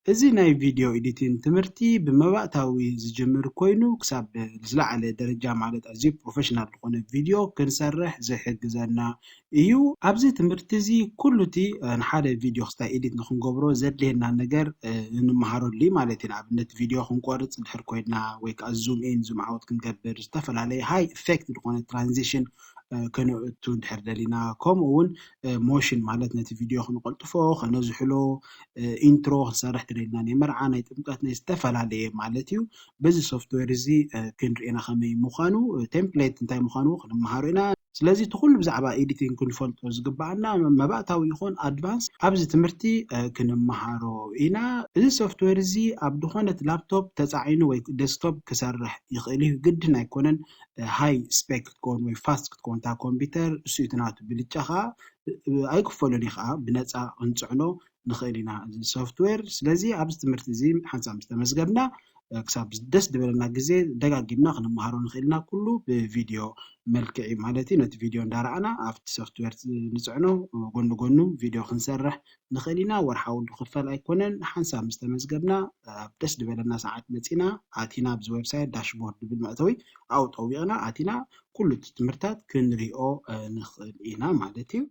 እዚ ናይ ቪድዮ ኤዲቲንግ ትምህርቲ ብመባእታዊ ዝጅምር ኮይኑ ክሳብ ዝለዓለ ደረጃ ማለት ኣዝዩ ፕሮፌሽናል ዝኾነ ቪድዮ ክንሰርሕ ዝሕግዘና እዩ። ኣብዚ ትምህርቲ እዚ ኩሉ እቲ ንሓደ ቪድዮ ክስታይ ኤዲት ንክንገብሮ ዘድልየና ነገር ንምሃረሉ ማለት እዩ። ንኣብነት ቪድዮ ክንቆርፅ ድሕር ኮይና ወይ ከዓ ዙም ኢን ዙም ኣውት ክንገብር ዝተፈላለየ ሃይ ኢፌክት ዝኾነ ትራንዚሽን ከነእቱ ድሕር ደሊና ከምኡ እውን ሞሽን ማለት ነቲ ቪድዮ ክንቆልጥፎ ከነዝሕሎ ኢንትሮ ክንሰርሕ ትደልና ናይ መርዓ ናይ ጥምቀት ናይ ዝተፈላለየ ማለት እዩ። በዚ ሶፍትዌር እዚ ክንርኤና ከመይ ምዃኑ ቴምፕሌት እንታይ ምዃኑ ክንመሃሩ ኢና። ስለዚ እቲ ኩሉ ብዛዕባ ኤዲቲንግ ክንፈልጦ ዝግባኣና መባእታዊ ይኹን ኣድቫንስ ኣብዚ ትምህርቲ ክንመሃሮ ኢና። እዚ ሶፍትዌር እዚ ኣብ ዝኾነት ላፕቶፕ ተፃዒኑ ወይ ዴስክቶፕ ክሰርሕ ይኽእል እዩ። ግድን ኣይኮነን ሃይ ስፔክ ክትከውን ወይ ፋስት ክትከውን እታ ኮምፒውተር እሱ እቲ ናቱ ብልጫ ከዓ ኣይክፈሉን እዩ ከዓ ብነፃ ክንፅዕኖ ንኽእል ኢና እዚ ሶፍትዌር። ስለዚ ኣብዚ ትምህርቲ እዚ ሓንሳብ ምስ ተመዝገብና ክሳብ ደስ ዝበለና ግዜ ደጋጊምና ክንመሃሮ ንኽእል ኢና ኩሉ ብቪድዮ መልክዕ እዩ ማለት እዩ። ነቲ ቪድዮ እንዳረኣና ኣብቲ ሶፍትዌር ንፅዕኖ ጎኒ ጎኑ ቪድዮ ክንሰርሕ ንኽእል ኢና። ወርሓዊ ዝኽፈል ኣይኮነን። ሓንሳብ ምስ ተመዝገብና ኣብ ደስ ዝበለና ሰዓት መፂና ኣቲና ኣብዚ ዌብሳይት ዳሽቦርድ ዝብል መእተዊ ኣብኡ ጠዊቕና ኣቲና ኩሉ እቲ ትምህርታት ክንሪኦ ንኽእል ኢና ማለት እዩ።